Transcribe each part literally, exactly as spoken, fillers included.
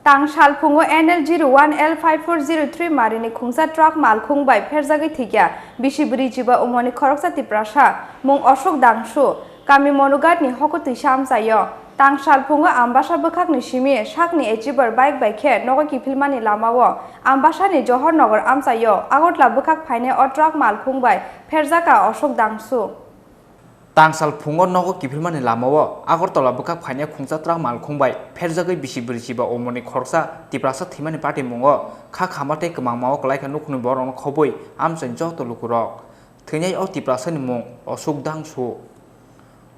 Tang salphungo N L zero one L five four zero three marini khungsa truck malkhung bai pherjagwi thwikya bisi bwrwi chiba umorni khoroksa Tiprasa, mung Ashok Dangsu, kami Monughatni hoko twisa amchaio. Tang salphungo Ambasa bwkhakni simi sakni Achiever bike bai khe nogo kiphilmani lamao Ambasani Johor Nagar amchaio Agartala bwkhak phainai o truck malkhung bai pherjakha Ashok Dangsu. Tangsal phungo nogo kiphilmani lamao Agartala bwkhak phainai khungsa truck malkhung bai pherjagwi bisi bwrwi chiba umorni khoroksa Tiprasa thwimani patimungo kha khama tei kwmangmao kwlaikha nukhungni borokno khobwi amchaini joto lukurok. Thwinai o Tiprasani mung Ashok Dangsu.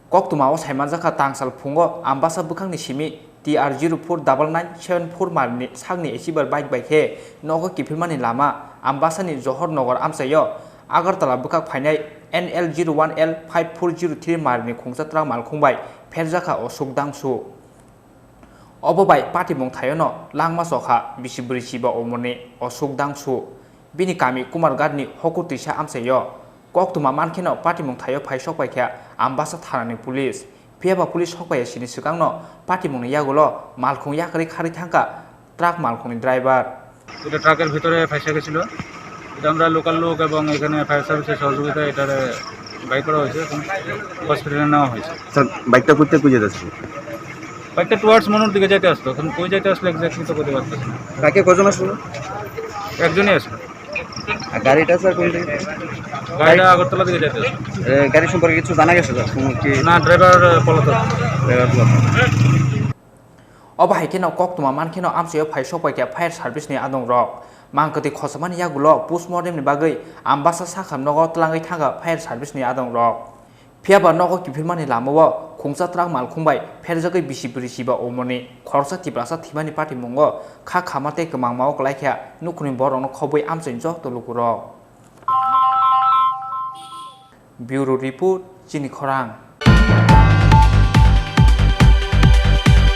Koktwmao saimanjakha tangsal phungo Ambasa bwkhakni simi T R zero four double nine seven four marini sakni Achiever bike bai khe nogo kiphilmani lama Ambasani Johor Nagar amchaio Agartala bwkhak phainai N L zero one L five four zero three marini khungsa truck malkhung bai pherjakha Ashok Dangsu. Obo bai patimung thaiono langma chokha bisi bwrwi chiba umorni Ashok Dangsu. Bini kami Kumarghatni hokur twisa amchaio. Koktwma mankheno patimung thaio phai sokpaikha Ambasa thanani police. Phiyaba police sokpaiya sini swkangno patimungni yagulo malkhung yakarwi kharwi thangkha truck malkhungni driver. এটা ট্রাকের ভিতরে ফেঁসে গেছিল। এটা আমরা লোকাল লোক এবং এখানে ফায়ার সার্ভিসের সহযোগিতায় এটারে বার করা হয়েছে এবং হসপিটালে নেওয়া হয়েছে। স্যার, বাইকটা কোথায় কোথায় যাচ্ছে? বাইকটা টুয়ার্ডস মনুর দিকে যাইতে আসতো, এখন কই যাইতে আসলে এক্স্যাক্টলি তো বলতে পারতেছি না। বাইকে কজন আসলো? একজনই আসলো। আর গাড়িটা স্যার কোন দিকে? গাড়িটা আগরতলা দিকে যাইতে আসলো। এ, গাড়ি সম্পর্কে কিছু জানা গেছে স্যার? কোনো কি? না, ড্রাইভার পলাতক। ড্রাইভার পলাতক। Obo hai kheno koktwma mankheno amchaio phai sokpaikha fire service ni adongrok. Mangkwtwi khochamani yagulo postmortem ni bagwi Ambasa sakham nogo twlangwi thangkha fire service ni adongrok. Phiyaba nogo kiphilmani lamao khungsa truck malkhung bai pherjagwi bisi bwrwi chiba umorni khoroksa Tiprasa thwimani patimungo kha khama tei kwmangmao kwlaikha nukhungni borokno khobwi amchaini joto lukurok. Bureau Report, Chini Khorang.